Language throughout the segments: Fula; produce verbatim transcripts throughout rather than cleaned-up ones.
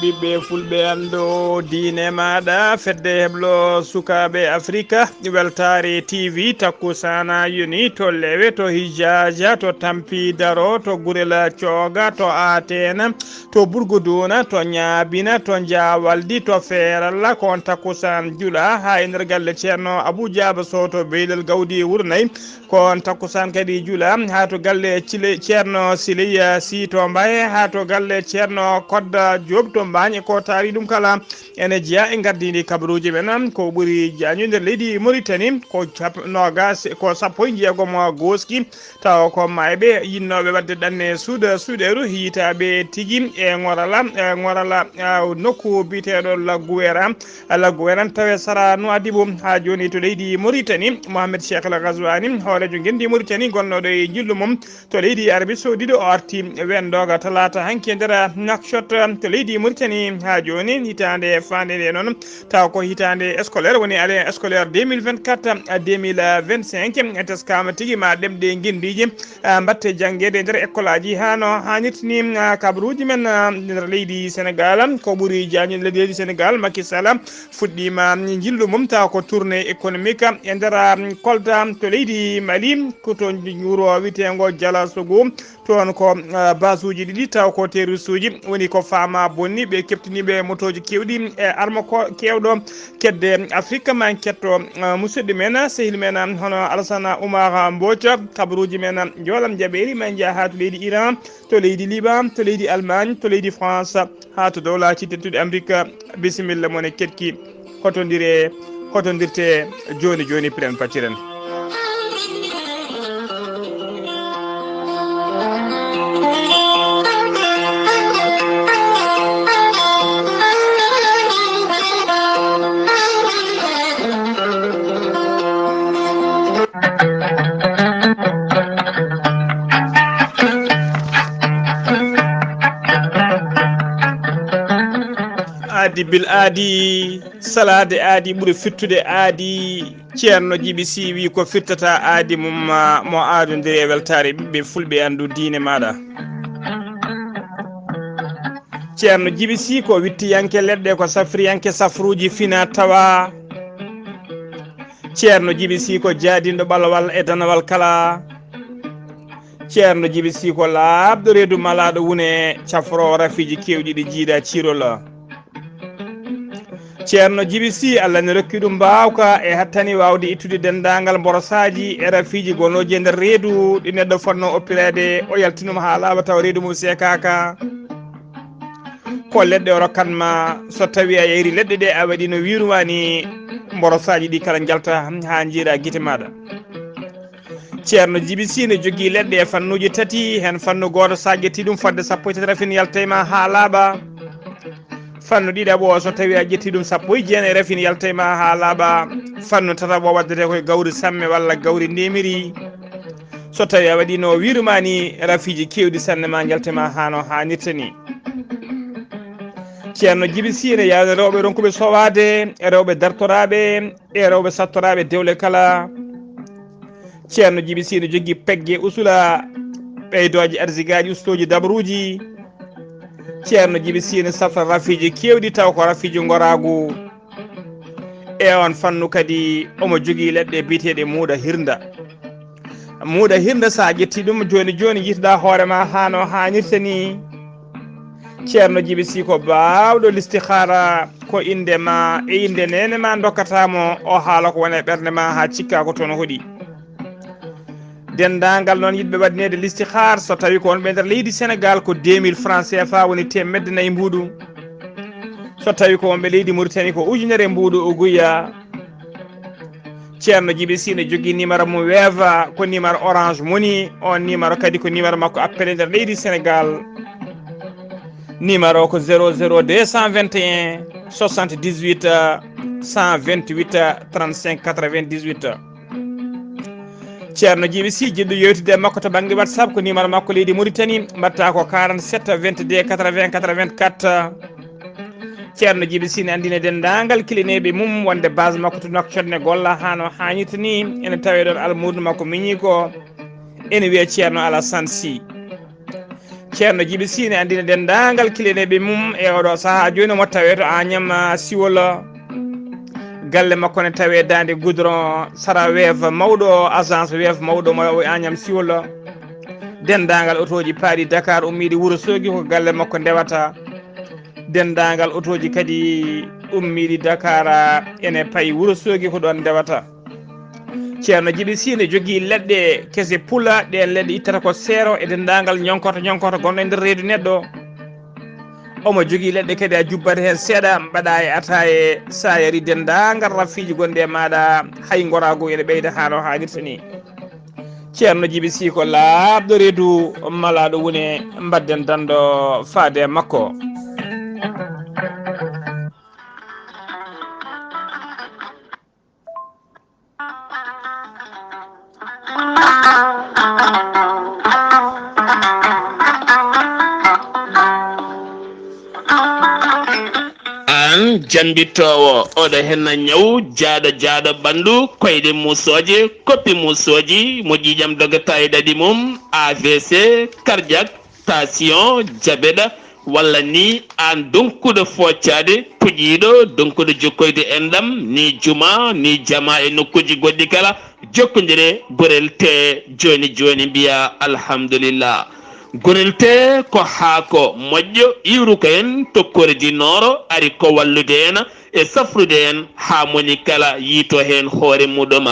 Ɓiɓɓe fulɓe, anndu diine maaɗa, fedde heblo sukaaɓe Afrika, weltaare T V, takkusaana yoni to Lewe, to Hijaaja, to Tampi Daro, to Gurel Cooga, to Ateena, to Burguduuna, to Ñaabina, to Jaawaldi, to Feeralla, ko on takkusaan jula haa e nder galle Ceerno Abuu Jaaba Sow to Beylel Gawdi Wuro Nayi. Ko on takkusaan kadi jula haa to galle Cile-, Ceerno Siley, eh, Sy to Mbaye, haa to galle Ceerno Kodda Diop to Mbaañ. Ko taari ɗum kala ene jeyaa e ngardiindi kabaruuji men. Ko ɓuri jaañude nder leydi Mauritanie, ko cap-, noogaas, ko sappo e jeegom gooski, tawa ko maayɓe yinnooɓe waɗde ɗanne suuɗa-, suuɗeeru, yiytaaɓe tigi e ŋorala, e ŋorala, ah, nokku biyeteeɗo La Gouera. Alla ko wenen tawe sara Nouadhibou. Haa jooni to leydi Mauritanie, Mohamed Cheikh El Ghazouani, hooreejo ngenndi Mauritanie gonnooɗo e njillu mum to leydi Arabie Saoudite, o arti wendooga talaata hanki e nder Nouakchott to leydi Mauritanie. Haa jooni, hitaande faande nde noon, taw ko hitaande scolaire, woni année scolaire deux mille vingt-quatre à deux mille vingt-cinq, e teskaama tigi ma ɗemɗe ngenndiije, ah, mbaɗte janngeede e nder ekkolaaji haa no haanirta ni. Ah, kabaruuji men, ah, nder leydi Senegaal, ko ɓuri jaañude leydi Senegaal, Macky Sall fuɗɗiima njillu mum, tawa ko tournée économique e nder, ah, Kolda to leydi Mali, ko to wuro wiyeteengo Dialasougou. Toon ko, ah, basuuji ɗiɗi, tawa ko terroriste uji woni ko fama bonni, ɓe keɓtiniiɓe motooji keewɗi e arme ko keewɗo kedde Afrique. Ma en ketto, ah, musidɗo men, sehil men, hono Alassane Oumar Mbodj, kabaruuji men njoolam jaɓeeri, ma en njaha haa to leydi Iran, to leydi Liban, to leydi Allemagne, to leydi France, haa to dowlaaji tedduɗi Amrik. Bisimilla mon e keɗki. Hotondire, hotondirte jooni jooni, piren patiren. Aadi bil aadi, salaade aadi ɓuri fittude aadi. Ceerno Jibi Si wi ko fittata aadi mum, ah, mo aadondiri e weltaare ɓiɓɓe fulɓe, anndu diine maaɗa. Ceerno Jibi Si ko wittiyanke leɗɗe, ko safriyanke safruuji fina tawa. Ceerno Jibi Si ko jaadinɗo ɓalawal e danawal kala. Ceerno Jibi Si ko laaɓɗo reedu malaaɗo wune, cafroowo rafiiji keewɗi ɗi jiida ciirol. Ceerno Jibi Si, Allah ne rokki ɗum mbaawka e hattani waawde ittude denndaangal mborosaaji e rafiiji gonooji e nder reedu ɗi neɗɗo fotnoo oppireede, o yaltinum haa laaɓa tawa reedu mum seekaaka. Ko leɗɗe o rokkat ma, so tawii a yahrii leɗɗe ɗe, a waɗii no wiiru ma ni, mborosaaji ɗi kala njalta haa njiira gite maaɗa. Ceerno Jibi Si ne jogii leɗɗe e fannuuji tati, heen fannu gooto, so a ƴettii ɗum fodde sappo e tati rafin yalta e ma haa laaɓa. Fannu ɗiɗaɓo, so tawii a ƴettii ɗum sappo e jeenayi rafin yalta e ma haa laaɓa. Fannu tataɓo waddetee ko e gawri samme walla gawri ndemiri. So tawii a waɗii no wiiru ma ni, rafiiji keewɗi sanne ma njalta e ma haa no haanirta ni. Ceerno Jibi Si ne yaawna rewɓe ronkuɓe sowaade, e rewɓe dartoraaɓe, e rewɓe sattoraaɓe dewle kala. Ceerno Jibi Si ne jogii pegge usula, ɓeydooje arsigaaji, ustooji dabaruuji. Ceerno Jibi Si ne safra rafiiji keewɗi, taw ko rafiiji ngoraagu. E oon fannu kadi, omo jogii leɗɗe biyeteeɗe muuɗa hirnda. Muuɗa hirnda, so a ƴettii ɗum jooni jooni, yiytoɗaa hoore ma haa no haanirta ni. Ceerno Jibi Si ko baawɗo listihaara, ko innde ma e innde neene ma ndokkata mo, o haala ko woni e ɓernde ma haa cikkaa ko toon o hoɗi. Denndaangal noon yiɗɓe waɗineede listihaar, so tawii ko wonɓe nder leydi Senegaal, ko deux mille francs C F A, woni teemedde nayi mbuuɗu. So tawii ko wonɓe leydi Mauritanie, ko ujunere mbuuɗu o guya. Ceerno Jibi Si ne jogii numéro mum Wave, ko numéro Orange Money. On numéro kadi ko numéro makko appel e nder leydi Senegaal. Numéro ko zéro zéro deux cent vingt et un soixante-dix-huit cent vingt-huit trente-cinq quatre-vingt-dix-huit. Ceerno Jibi Si, jiɗɗo yewtude e makko to bannge WhatsApp, ko numéro makko leydi Mauritanie, mbaɗta ko quarante-sept vingt-deux quatre-vingts quatre-vingt-quatre. Ceerno Jibi Si ne anndina denndaangal kilineeɓe mum wonde base makko to Nouakchott ne golla haa no haanirta ni, ene tawee ɗoon almuudo makko miñi ko, ene wiyee Ceerno Alassane Sy. Ceerno Jibi Sine anndina denndaangal kiliyaneeɓe mum e oɗo sahaa jooni, omo tawee to Agnam, ah, Siwol. Galle makko ne tawee Daande Goudron, sara Wave mawɗo, agence Wave mawɗo mo Agnam Siwol. Denndaangal otooji paaɗi Dakar, ummiiɗi Wuro Soogi, ko galle makko ndewata. Denndaangal otooji kadi ummiiɗi Dakar, ene payi Wuro Soogi, ko ɗoon ndewata. Ceerno Jibi Sine jogii leɗɗe kese pula, ɗeen leɗɗe ittata ko seero e denndaangal ñonkorto ñonkorto gonɗo e nder reedu neɗɗo. Omo jogii leɗɗe kadi a jubbat heen seeɗa, mbaɗa e ataaye, sa yari denndaangal rafiiji gonɗi e maaɗa, hay ngoraagu ene ɓeyda haa no haanirta ni. Ceerno Jibi Sine ko laaɓɗo reedu, malaaɗo wune, mbaɗden danndo faade e makko. Aan jambittoowo, oɗo henna ñaw, jaaɗo jaaɗo ɓanndu, koyɗe muusooje, koppi muusooji, mo ƴiiƴam dogata e ɗaɗi mum, A V C, cardiaque, tension, diabète, walla ni aan donkuɗo foccaade, puƴiiɗo donkuɗo jokkoyde enɗam, ni juma, ni jama e nokkuuji goɗɗi kala, jokkondire Gorel Tee jooni jooni, mbiya alhamdulillah. Gorel Tee ko haako moƴƴo, iwruka en tokkoreji nooro, ari ko wallude en e safrude en haa moni kala yiito heen hoore muɗum.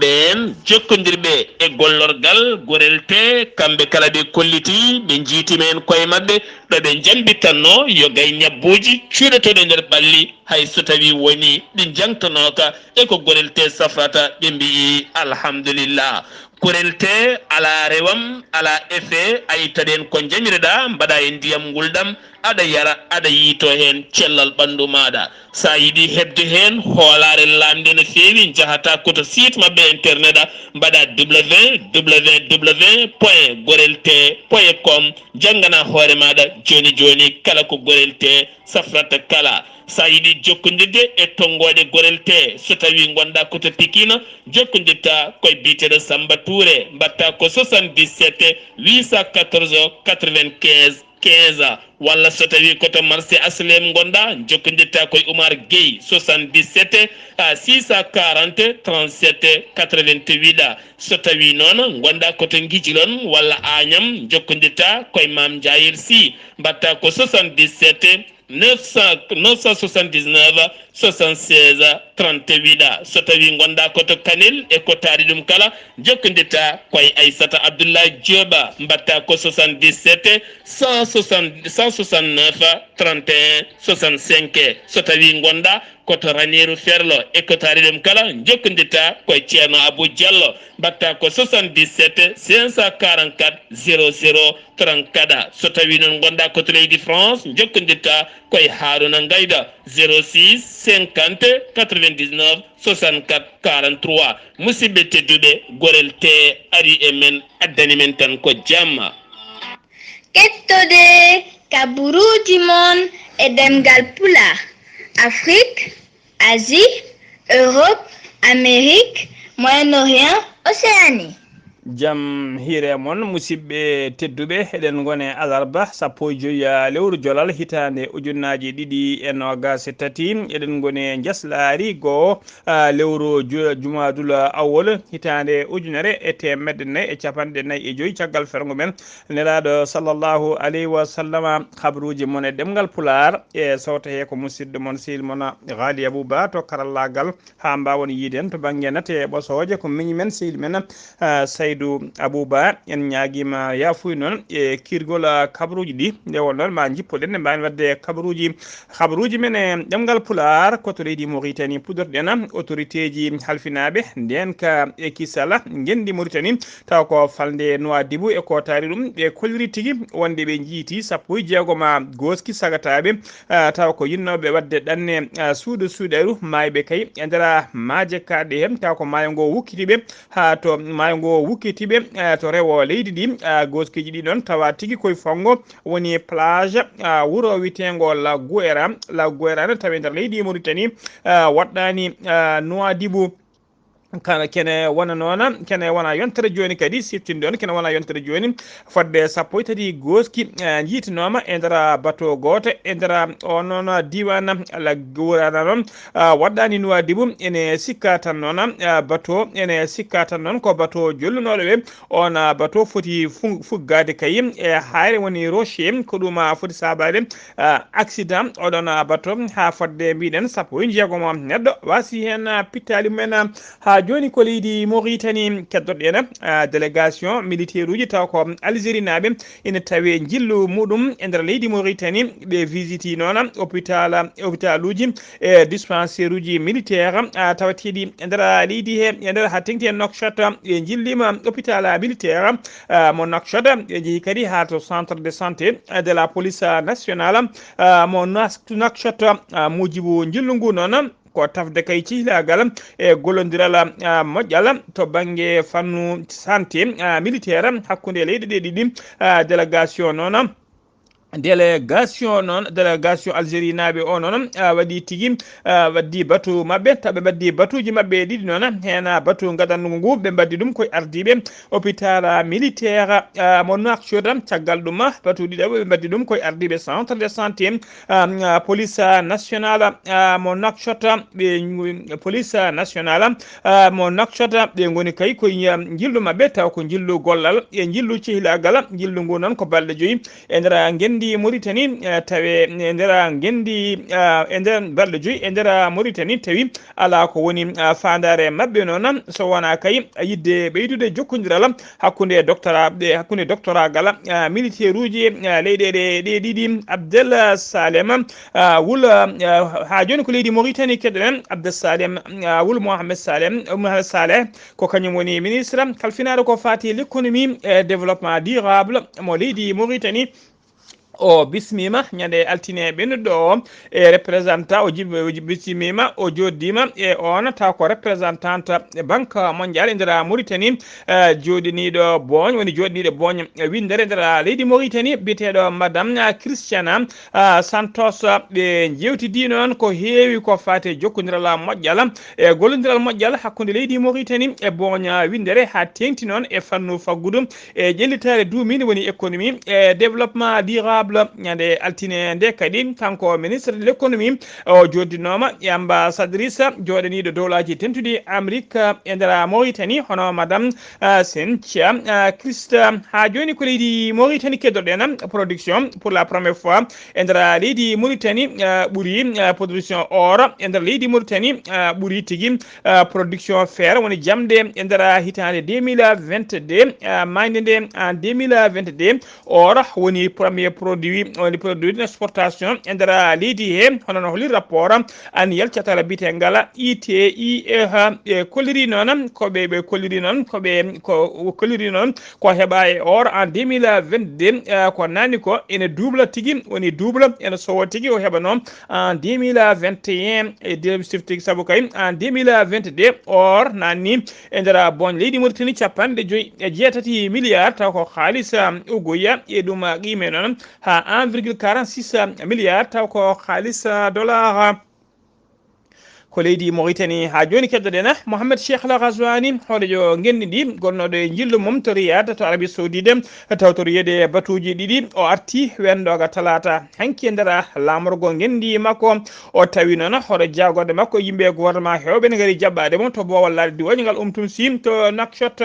Ɓeen jokkondirɓe e gollorgal Gorel Tee, kamɓe kala ɓe kolliti, ɓe njiitini en koye maɓɓe, ɗo ɓe njambitanno yo gay ñabbuuji cuuɗotooɗi nder ɓalli, hay so tawii woni ɗi njangtanooka, e ko Gorel Tee safrata, ɓe mbiyi alhamdulillah. Gorel Tee alaa rewam, alaa effet, a ittat heen ko njamiroɗaa, mbaɗaa e ndiyam ngulɗam, aɗa yara, aɗa yiito heen cellal ɓanndu maaɗa. So a yiɗi heɓde heen hoolaare laamnde no feewi, njahataa ko to site maɓɓe internet, mbaɗaa W W W point gorel tee point com, njannganaa hoore maaɗa jooni jooni kala ko Gorel Tee safrata kala. So a yiɗi jokkondirde e tonngooɗe Gorel Tee, so tawii ngonɗaa ko to Pikine, jokkondirtaa ko e biyeteeɗo Samba Touré, mbaɗtaa ko soixante-dix-sept huit cent quatorze quatre-vingt-quinze quinze, walla so tawii ko to marché H L M ngonɗaa, jokkondirtaa ko e Oumar Gueye, soixante-dix-sept six cent quarante trente-sept quatre-vingt-huit. So tawii noon ngonɗaa ko to Ngijilon walla Agnam, jokkondirtaa ko e Mame Ndiayel Sy, mbaɗtaa ko soixante-dix-sept neuf cent, neuf cent soixante-dix-neuf soixante-seize trente-huit. So tawii ngonɗaa ko to Kanel e ko taari ɗum kala, jokkondirtaa ko e Aissata Abdoulaye Diop, mbaɗtaa ko soixante-dix-sept cent soixante, cent soixante-neuf trente et un soixante-cinq. So tawii ngonɗaa ko to Raneeru Ferlo e ko taari ɗum kala, jokkondirtaa ko e Ceerno Abou Diallo, mbaɗtaa ko soixante-dix-sept cinq cent quarante-quatre zéro zéro trente-quatre. So tawii noon ngonɗaa ko to leydi France, jokkondirtaa ko e Harouna Ngaïda, zéro six cinquante quatre-vingt-dix-neuf soixante-quatre quarante-trois. Musidɓe tedduɓe, Gorel Tee arii e men, addani men tan ko jamma. Kettode kaburuuji mon e ɗemngal Pulaar, Afrik, Asie, Europe, Amérique, Moyen-Orient, Océanie. Jam hiire mon, musidɓe tedduɓe, eɗen ngone alarba sappo e joy, ah, lewru jolal hitaande ujunnaaji ɗiɗi e noogaas e tati. Eɗen ngone njaslaari goo, ah, lewru ju-, Jumaadul Awwal hitaande ujunere e teemedde nayi e capanɗe nayi e joy caggal ferngo men. Nelaaɗo sallallahu alayhi wa sallama, habruuji mon e ɗemngal Pulaar, e sawto he ko musidɗo mon, sehil mon, Ghali Abou Ba to karallaagal, haa mbaawon yiiden to bannge nate e ɓosooje ko miñi men, sehil men, ah, Saydou Abou Ba. En ñaagiima yaafuy noon e kiirgol, ah, kabruuji ɗi. Nde won noon ma njippoɗen, ne mbaawen waɗde kabruuji, kabruuji men e ɗemngal Pulaar ko to leydi Mauritanie puɗorɗen. Autorité ji halfinaaɓe ndeen ka e kisal ngenndi Mauritanie, taw ko falnde Nouadhibou e ko taari ɗum, ɓe kolliri tigi wonde ɓe njiiti sappo e jeegom gooski sagataaɓe, ah, taw ko yinnooɓe waɗde ɗanne, ah, suudu suuɗeeru maayɓe kay e nder maaje kaaɗɗe heen, taw ko maayo ngo wukkiti ɓe haa to maayo ngo wukkiti ɓe, ah, to rewo leydi ndi. Ah, gooskiiji ɗi noon tawa tigi koye fonngo woni plage, ah, wuro wiyeteengo La Gouera. La Gouera ne tawi nder leydi Mauritanie, ah, waɗɗaani, ah, Nouadhibou. Kala kene wona noona, kene wona yontere jooni kadi, siftinɗon kene wona yontere jooni. Fodde sappo e tati gooski, eh, njiitinooma e nder bato gooto, e nder o noon diiwaan Lagguurana noon, ah, waɗɗaani Nuwaadibu. Ene sikka tan noon, ah, bato, ene sikka tan noon ko bato jollunooɗo ɓe. On, ah, bato foti fu-, fuggaade kay e haayre woni Rocher, ko ɗum, ah, foti saabaade, ah, accident oɗon, ah, bato. Haa fodde mbiɗen sappo e jeegomo neɗɗo waasi heen, ah, pittaali mumen, ah, haa jooni ko leydi Mauritanie keddoɗen, ah, délégation militaire uji taw ko Algérie naaɓe ina tawi njillu muɗum e nder leydi Mauritanie. Ɓe visiti noon hôpital, hôpitaluji e dispensaire uji militaire, ah, tawateeɗi e nder leydi he, e nder haa teŋti e Nouakchott. Ɓe njillima hôpital militaire, ah, mo Nouakchott. Ɓe njehi kadi haa to centre de santé, ah, de la police nationale, ah, mo Nouak-, Nouakchott. Ah, muujibu njillu ngu noon ko tafde kay cihlaagal e gollondiral, ah, moƴƴal to bannge fannu santé, ah, militaire hakkunde leyɗe ɗe ɗiɗi. Ah, délégation noon, délégation noon, délégation Algérie naaɓe o noon, ah, waɗi tigi, ah, waddi batu maɓɓe, taw ɓe mbaɗdi batuuji maɓɓe ɗiɗi noon. Heen, ah, batu gadanngu ngu ɓe mbaɗdi ɗum koye ardiiɓe hôpital militaire, ah, mo Nouakchott. Caggal ɗum, batu ɗiɗaɓo ɓe mbaɗdi ɗum koye ardiiɓe centre de santé, ah, police nationale, ah, mo Nouakchott. Ɓe police nationale, ah, mo Nouakchott, ɓe ngoni kay koye, ah, njillu maɓɓe, taw ko njillu gollal e njillu cehlaagal. Njillu ngu noon ko balɗe joyi e nder ngenndi Mauritanie, eh, tawe e nder ngenndi, ah, e nder balɗe joyi e nder Mauritanie, tawi alaa ko woni, ah, faandaare maɓɓe noon, so wonaa kay yiɗde ɓeydude jokkondiral hakkunde doctorat, ɓe, hakkunde doctoragal, ah, militaire uji, ah, leyɗeele ɗe ɗiɗi. Abdel Salem, ah, Wul, ah, haa jooni ko leydi Mauritanie keɗoɗen. Abdel Salem, ah, Wul Mohamed Salem, Mohamed Saleh, ko kañum woni ministre kalfinaaɗo ko faati l'économie e développement durable mo leydi Mauritanie. O bismiima ñande altine ɓennuɗo o e représentant, o jib-, o jib-, bismiima, o jooɗdiima e on taw ko représentant Banque Mondiale e nder Mauritanie, eh, jooɗiniiɗo Booñ, woni jooɗiniiɗo Booñ winndere e nder leydi Mauritanie, biyeteeɗo Madame Christiana, ah, Santos. Ɓe njeewtidii noon ko heewi ko faati e jokkondiral moƴƴal e gollondiral moƴƴal hakkunde leydi Mauritanie e Booñ winndere, haa teeŋti noon e fannu faggudu e ƴellitaare duumiinde woni économie e développement durable. Ñande altine nde kadi, kanko ministre de l'économie, o jooɗdinooma e ambassadrice jooɗaniiɗo Dowlaaji Dentuɗi Amérique e nder Mauritanie, hono Madame, ah, Cynthia, ah, Christ. Haa jooni ko leydi Mauritanie keddoɗen production pour la première fois e nder leydi Mauritanie, ah, ɓuri, ah, production or e nder leydi Mauritanie, ah, ɓuri tigi, ah, production fer woni jamde e nder hitaande deux mille vingt-deux, ah, maayde nde en deux mille vingt-deux. Or woni premier produit, woni produit d'exportation e nder leydi he, hono no holli rapport annuel catal biyetengal I T I E H. Ɓe kolliri noon, ko ɓe, ɓe kolliri noon, ko ɓe, ko kolliri noon, ko heɓa e or en deux mille vingt-deux, eh, ko naanni ko ene double tigi, woni double, ene sowo tigi, o heɓano en deux mille vingt et un e deux sifti tigi, sabu kay en deux mille vingt-deux or naanni e nder Booñ leydi Mauritanie capanɗe joyi e jeetati milliard, taw ko haalis, um, ugoya e ɗum, uh, qiime noon haa un virgule quarante-six milliard, taw ko haalis, uh, dollar. Ko leydi Mauritanie haa jooni keddoɗen Mohamed Cheikh Al Ghazouani, hooreejo ngenndi ndi, gonnooɗo e njillu mum to Riyad to Arabie Saoudite, tawtoriyeede batuuji ɗiɗi. O arti wendooga talaata hanki e nder laamorgo ngenndi makko. O tawi noon hoto jaagorɗe makko, yimɓe gouvernement heewɓe ne ngari jaɓɓaade mo to boowal laaɗe diwaaji ngal Umtum Sim to Nouakchott.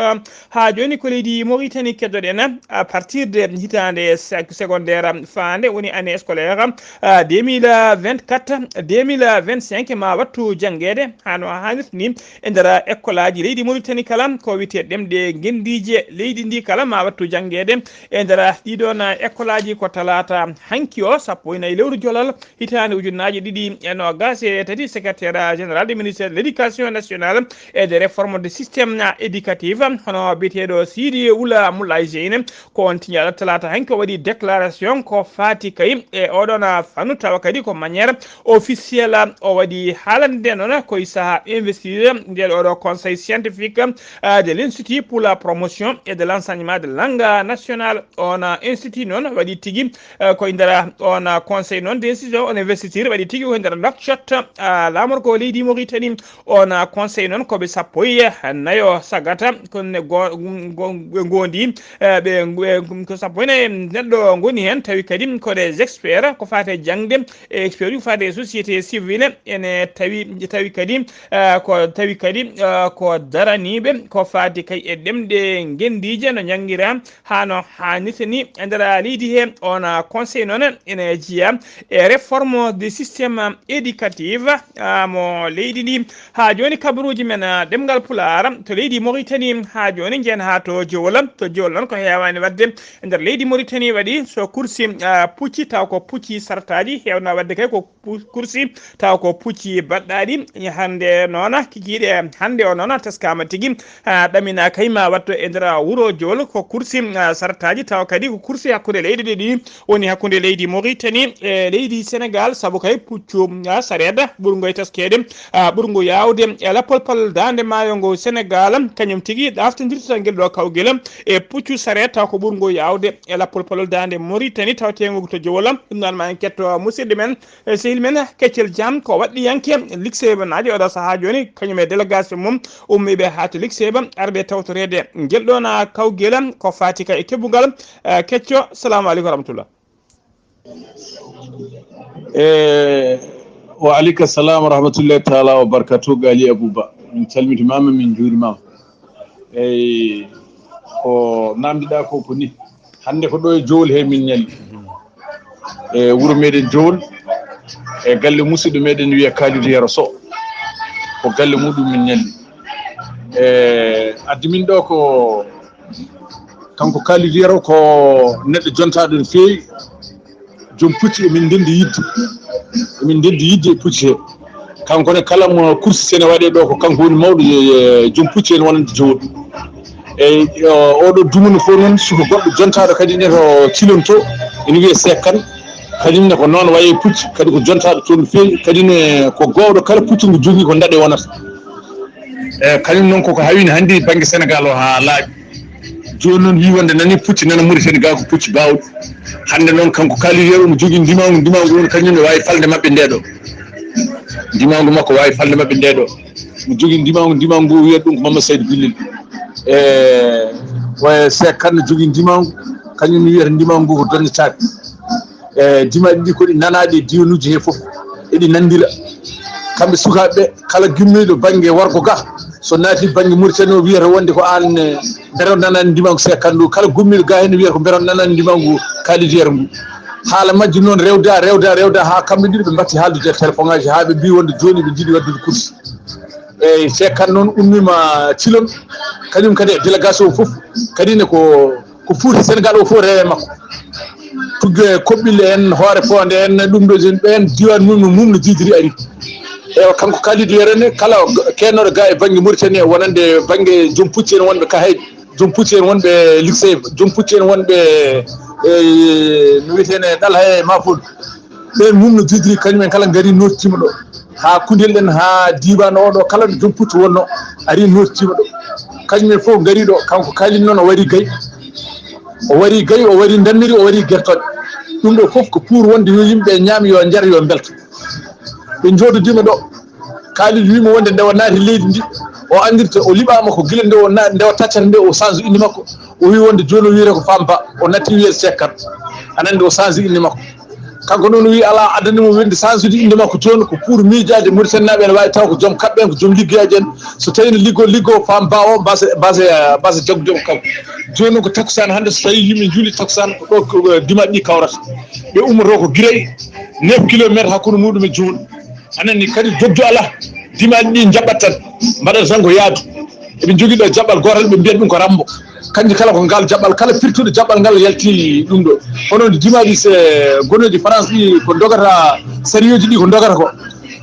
Haa jooni ko leydi Mauritanie keddoɗen à partir de hitaande sec-, secondaire faande, woni année scolaire, ah, deux mille vingt-quatre, deux mille vingt-cinq ma wattu janngeede haa no haanirta ni e nder ekkolaaji leydi Mauritanie kala, ko wiyetee ɗemɗe ngenndiije leydi ndi kala ma wattu janngeede e nder ɗiɗon ekkolaaji. Ko talaata hanki o, sappo e nayi lewru jolal, hitaande ujunnaaje ɗiɗi e noogaas e tati, secrétaire général du ministère de l'éducation nationale et des réformes du système éducatif, hono biyeteeɗo Sidi Oula Moulay Zeine, ko on tiñaaɗo talaata hanki o waɗi déclaration ko faati kay e oɗon fannu, tawa kadi ko manière officielle o waɗi haalande E noon, ko e sahaa investiture nde ɗoo ɗo Conseil scientifique, euh, de l'Institut pour la promotion et de l'enseignement de langue nationale. On, euh, institut noon waɗi tigi, euh, ko e nder, euh, on, euh, conseil noon de institut, on investiture waɗi tigi ko e nder Nouakchott, euh, laamorgo leydi Mauritanie. On, euh, conseil noon ko ɓe sappo e nayo sagata, ko ne go-, go-, ɓe ngondi, euh, ɓe, ɓe, ko sappo e nayo neɗɗo ngoni heen, tawi kadi ko des experts ko faati e jaŋde, e expert uji faade e société civile ene tawi, tawi kadi, eh, ko tawi kadi, eh, ko daraniiɓe ko faade kay e ɗemɗe ngenndiije no njanngiraa haa no haanirta ni e nder leydi he. On, eh, conseil noon ene jeyaa e réforme du système éducatif, ah, mo leydi ndi. Haa jooni kabaruuji men, ah, ɗemngal Pulaar to leydi Mauritanie, haa jooni njeyen haa to Jowol. To Jowol noon ko heewaani waɗde e nder leydi Mauritanie waɗi so kursi, ah, pucci taw ko pucci sartaaji, heewna waɗde kay ko pu-, kursi taw ko pucci baɗɗaaɗi. Hannde noon kikiiɗe hannde o noon teskaama tigi, ah, ɗamina kay ma watto e nder wuro Jowol ko kursi, ah, sartaaji taw kadi ko kursi hakkunde leyɗe ɗiɗi woni hakkunde leydi Mauritanie e leydi Sénégal, sabu kay puccu, ah, sareet ɓurngo e teskeede, ah, ɓurngo yaawde e lappol palol daande maayo ngo Sénégal, kañum tigi ɗaftondirta ngel ɗo kawgel e puccu sareet taw ko ɓurngo yaawde e lappol palol daande Mauritanie taw teengo to Jowol. Ɗum noon ma en ketto musidɗo men, e sehil men Keccel Jam ko waɗɗiyanke Likseyba naajo oɗo sahaa jooni, kañum e délégation mum ummiiɓe haa to Likseyba arɓe tawtoreede ngel ɗoon kawgel ko faati ka e kebbungal. Eh, Kecco, salamu aleykum wa rahmatullah. E wa aleyka salam wa rahmatullahi taala wa barakatuh, Gali Abouba. Min calmitimaama, min njuurimaama. Eyi, ko naamndiɗaa ko, ko ni. Hannde ko ɗo e Jowol he min ñalli. E wuro meɗen Jowol, e galle musidɗo meɗen wiyee Kalidou Yero Sow. Ko galle muɗum min ñalli. E addi min ɗo ko kanko Kalidou Yero ko neɗɗo jontaaɗo no feewi. Joom pucci emin ndenndi yidde. Emin ndenndi yidde e pucci he. Kanko ne kala mo kursi sene waɗe ɗo ko kanko woni mawɗo, e, e, joom pucci en wonande Jowol. Eyi, o, oɗo dumunna fof noon suka goɗɗo jontaaɗo kadi ne to Cilon to, ene wiyee Seek Kan. Kadi ne ko noon wayi e pucci, kadi ko jontaaɗo toon no feewi. Kadi ne ko gowɗo kala puccu ngu jogii ko ndaɗe wonata. E, kañum noon koko hawini hannde bannge Senegaal o haa laaɓi. Jooni noon wii wonde nani pucci nana Mauritanie ga ko pucci baawɗi. Hannde noon kanko Kalidou Yero omo jogii ndimaangu, ndimaangu woni kañum ne waawi falde maɓɓe nde ɗo. Ndimaangu makko waawi falde maɓɓe nde ɗo. Omo jogii ndimaangu, ndimaangu ngu wiyata ɗum ko Mamadou Saydou Guilel. E, waye Seek Kan ne jogii ndimaangu, kañum ne wiyata ndimaangu ngu ko Donde Caaki. E, dimaaji ɗi ko ɗi nanaaɗi e diiwanuuji he fof, eɗi nanndira. Kamɓe sukaaɓe ɓe, kala gimmiiɗo bannge worgo ga, so naati bannge Mauritanie o wiyata wonde ko aan, e, mbeɗa nanani ndimaangu Seek Kan ndu. Kala gummiiɗo ga heen wiyata ko mbeɗa nanani ndimaangu Kalidou Yero ngu. Haala majji noon rewda, rewda, rewda haa kamɓe ɗiɗo ɓe mbatti haaldude e téléphone aji haa ɓe mbii wonde jooni ɓe njiɗi waɗdude kursi. Eyi, Seek Kan noon ummiima Cilon, kañum kadi e délégation fof, kadi ne ko ko fuuti Senegaal o fof rewe makko. Tugge Koɓɓille en, Hoore Foonde en, ɗum ɗo ɓeen diiwaan mum no mum no jijiri ari. Eywa, kanko Kalidou Yero ne, kala keenooɗo ga e bannge Mauritanie, wonande bannge joom pucci en wonɓe Kahayɗi, joom pucci en wonɓe Likseyba, joom pucci en wonɓe, e, no wiyetee ne, Ɗal he Mafol. Ɓeen mum no jojiri, kañum en kala ngari nottiima ɗo. Haa Kundel en, haa diiwaan oo ɗo, kala ɗo joom pucci wonnoo, ari nottiima ɗo. Kañum en fof ngari ɗo, kanko Kalidou noon o wari gayi. O wari gayi, o wari ndammiri, o wari gertooɗe. Ɗum ɗo fof ko pour wonde yo yimɓe ñaam, yo njar, yo mbelto. Ɓe njooɗodiima ɗo. Kalidou wiima wonde nde o naati leydi ndi, o anndirta, o liɓaama ko gila nde o na-, nde o taccata nde o change inde makko. O wii wonde jooni o wiyetee ko Famba, o natti wiyetee Seek Kan. Aɗa anndi o change inde makko. Kanko noon o wii alaa addani mo wonde change inde makko jooni ko pour miijaade Mauritanie naaɓe ene waawi taw ko joom kaɓɓe en, ko joom liggeyaaji en. So tawii no liggo, liggo Famba o mbasa, mbasa, mbasa jaggude mo kanko. Jooni noon ko takkusaan hannde, so tawii yimɓe njuuli takkusaan ko ɗo, ko, ko dimaaji ɗi kawrata. Ɓe ummoto ko Giray, neuf kilomètres hakkunde muɗum e Jowol. Aɗa anndi kadi doddu alaa, dimaaji ɗi njaɓat tan, mbaɗata tan ko yaadu. Eɓe njogii ɗo jaɓɓal gootal, ɓe mbiyata ɗum ko Rambo. Kanji kala ko ngal jaɓɓal, kala firtuɗo jaɓɓal ngal yalti ɗum ɗo. Kono dimaaji se gonooji France ɗi ko ndogata, sariyooji ɗi ko ndogata ko,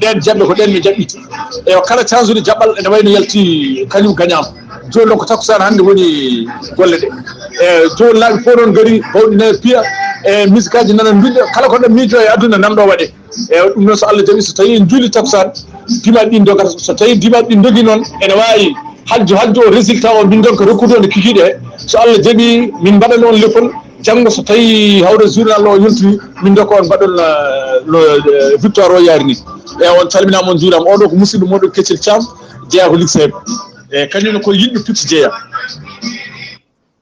ɗeen jaɓɓe ko ɗeen mi jaɓɓiti. Eywa, kala cansude jaɓɓal ene wayi no yalti, kañum gañaama. Jooni noon ko takkusaan hannde woni golle ɗe. E Jowolnaaɓe fof noon ngari, bawɗi nana piya, e misikaaji nana nduƴƴa, kala ko ɗo miijo e aduna nan ɗo waɗee. E ɗum noon, so Allah jaɓi, so tawii en njuuli takkusaan, Dimanche ɗin dogata, so tawi dimanche ɗin dogi noon, ene waawi hajjo hajjo o résultat o min ɗon ko rokkude on e kikiiɗe he. So Allah jaɓi, min mbaɗani on leppol. Janngo so tawi hawre journal o yonti, min dokka on mbaɗon, eh, no, eh, victoire o yaari ni. E on calminaama, on njuuraama. Oɗo ko musidɗo mooɗon Keccel Thiam, jeyaa ko Likseɓe. E kañum ne ko yiɗɓe picc jeyaa.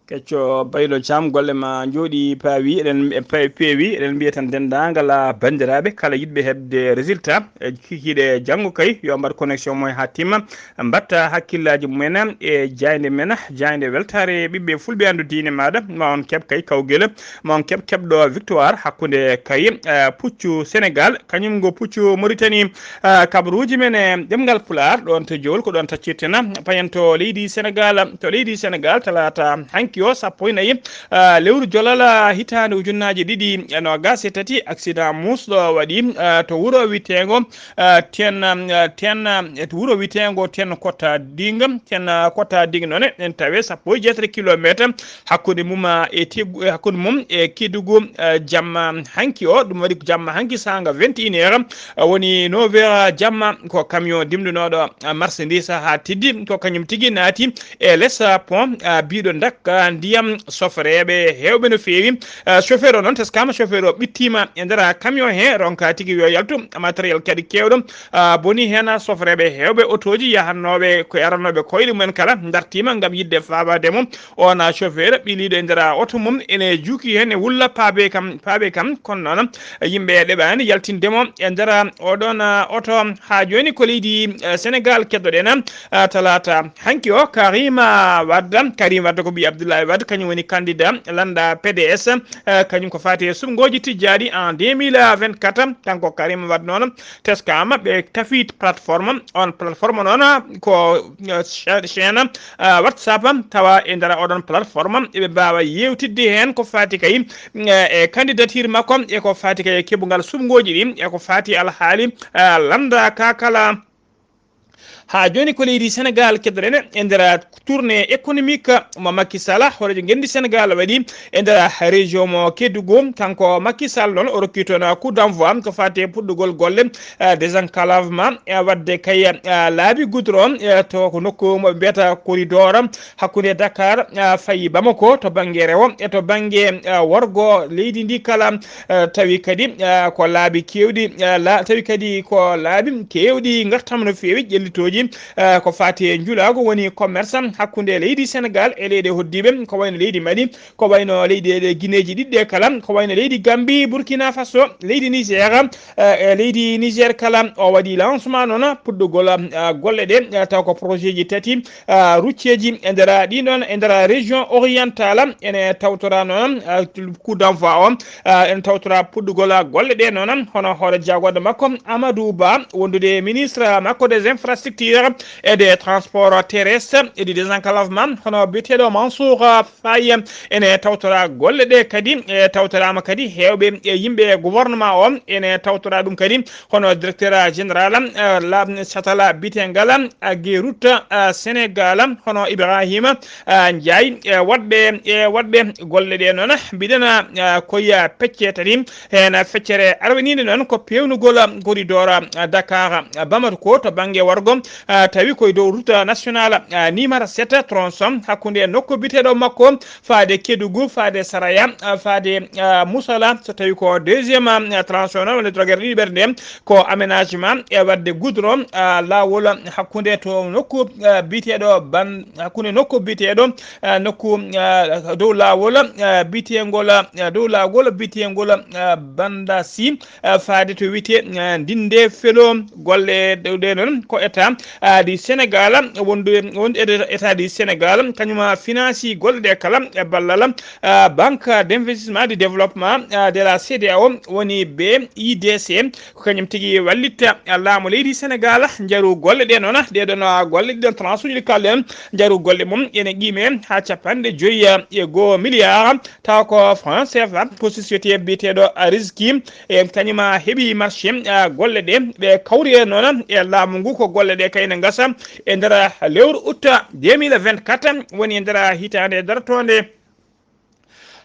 Kecco Baylo Thiam, golle ma njooɗi paawi, eɗen e pa- peewi, eɗen mbiya tan denndaangal, ah, banndiraaɓe kala yiɗɓe heɓde résultat e kikiiɗe janngo kay, yo mbaɗ connexion mum haa timma, mbaɗta hakkillaaji mumen e jaaynde men, jaaynde weltaare ɓiɓɓe fulɓe anndu diine maaɗa, ma on keɓ kay kawgel, ma on keɓ keɓɗo victoire hakkunde kay, eh, puccu Sénégal, kañum ngo puccu Mauritanie. Ah, kabaruuji men e ɗemngal Pulaar, ɗoon to Jowol, ko ɗoon taccirten. Payen to leydi Senegaal, to leydi Senegaal, talaata hanki o, sappo e nayi, ah, lewru jolal, ah, hitaande ujunnaaji ɗiɗi e noogaas e tati, accident muusɗo waɗi, ah, to wuro wiyeteengo, ah, Ten, ah, Ten, ah, e to wuro wiyeteengo Ten Kotta Ding, Ten, ah, Kotta Ding noon en tawi sappo e jeetati kilomeeter hakkunde mum, ah, e Tegu-, e hakkunde mum e Kedugu, ah, jamma hanki o. Ɗum waɗi ko jamma hanki saanga vingt et une heures, ah, woni neuf heures jamma, ko camion dimndunooɗo, ah, marchandise haa tiddi, ko kañum tigi naati e les, ah, pont, ah, biiɗo dakka ndiyam. Sofreeɓe heewɓe no feewi. Ah, chauffeur o noon teskaama, chauffeur o ɓittiima e nder, ah, camion he, ronka tigi yo yaltu, matériel kadi keewɗo, ah, boni heen. Sofreeɓe heewɓe otooji yahannooɓe ko aranooɓe koyɗe mumen kala dartiima ngam yiɗde faabaade mo. On, ah, chauffeur ɓiliiɗo e nder, ah, oto mum ene juuki heen, e wulla paabe kam, paabe kam. Kono noon, yimɓe ɗeɓaani yaltinde mo e nder, ah, oɗon, ah, oto. Haa jooni ko leydi, eh, Senegaal keddoɗen, ah, talaata hanki o. Karima Wade, Karim Wade ko ɓii Abdoulaye Wade, kañum woni candidat lannda P D S, eh, kañum ko faati e suɓngooji tijjaaɗi en deux mille vingt-quatre. Kanko Karima Wade noon teskaama, ɓe tafi plateforme. On plateforme noon ko, eh, cha-, chaîne, eh, WhatsApp, tawa e nder oɗon plateforme eɓe mbaawa yeewtidde heen ko faati kay, eh, e candidature makko, e ko faati kay e keɓungal suɓngooji ɗi, e ko faati alhaali, eh, lannda ka kala. Haa jooni ko leydi Senegaal keddoɗen e nder tournée économique mo Macky Sall, hooreejo ngenndi Senegaal, waɗi e nder région mo Kédougou. Kanko Macky Sall noon o rokki toon coup d'envoi ko faati e puɗɗugol golle, eh, désenclavement, eh, waɗde kay, eh, laabi goudron, eh, to ko nokku mo ɓe mbiyata corridor hakkunde Dakar, eh, fayi Bamako to bannge rewo e to bannge, eh, worgo leydi ndi kala. Eh, tawi kadi, eh, ko laabi keewɗi, eh, la-, tawi kadi ko laabi keewɗi ngartam no feewi, ƴellitooji, eh, ko faati e njulaagu woni commerce hakkunde leydi Senegaal e leyɗe hoɗdiiɓe, ko wayno leydi Mali, ko wayno leydi e Guineeji ɗiɗi ɗe kala, ko wayno leydi Gambie, Burkina Faso, leydi Niger, eh, e leydi Niger kala. O waɗi lancement noon puɗɗugol, eh, golle ɗe, eh, taw ko projet ji tati, ah, rucceeji e nder ɗin ɗon, e nder région orientale, ene tawtora noon, ah, coup d'envoi o, ah, ene tawtora puɗɗugol golle ɗe noon, hono hoore jagorɗo makko Amadou Ba, wondude ministre makko des infrastructures et des transports terrestres et du désenclavement, hono biyeteeɗo Mansour, ah, Faye, ene tawtora golle ɗe kadi, e tawtoraama kadi heewɓe e yimɓe e gouvernement o, ene tawtora ɗum kadi hono directeur général, eh, la, satala bitengal, eh, Guéroute, eh, Sénégal, hono Ibrahima, eh, Ndiaye, eh, waɗɓe, eh, waɗɓe golle ɗe noon, mbiɗen, eh, koye pecce tati, heen feccere arweniinde noon ko peewnugol corridor, eh, Dakar, eh, Bamako to bannge worgo, eh, tawi koye dow route nationale, eh, numéro sept tronçon hakkunde nokku biteɗo makko faade Kédougou, faade Saraya, ah, faade, ah, Moussala, so tawi ko deuxième, ah, tranche o noon, walla drogere ɗiɗi ɓerde nde, ko aménagement e waɗde goudron, ah, laawol hakkunde to nokku, ah, biyeteeɗo Ban-, hakkunde nokku biyeteeɗo, ah, nokku, ah, dow laawol, ah, biyeteengol, ah, dow laawol biyeteengol, ah, Bandasi, ah, faade to wiyetee, ah, Ndinde Felo. Golle ɗe, ɗe noon ko état, ah, du Sénégal, wondu, wondu état, état du Sénégal, kañum finance golle ɗe kala e ballal, ah, Banque d'investissement de développement, ah, de la C D A O, woni B I D C, ko kañum tigi wallitta, ah, laamu leydi Sénégal, njaru golle ɗe noon, ɗe ɗon, ah, golle ɗiɗon tranche uji ɗi kalɗen, njaru golle mum ene qiime haa capanɗe joyi e goo milliard, taw ko franc C F A, ko société biyeteeɗo Rizki, e kañum heɓi marché, ah, golle ɗe, ɓe kawri e noon e laamu ngu, ko golle ɗe kayne ngasa e nder lewru août deux mille vingt-quatre, woni e nder hitaande dartoonde.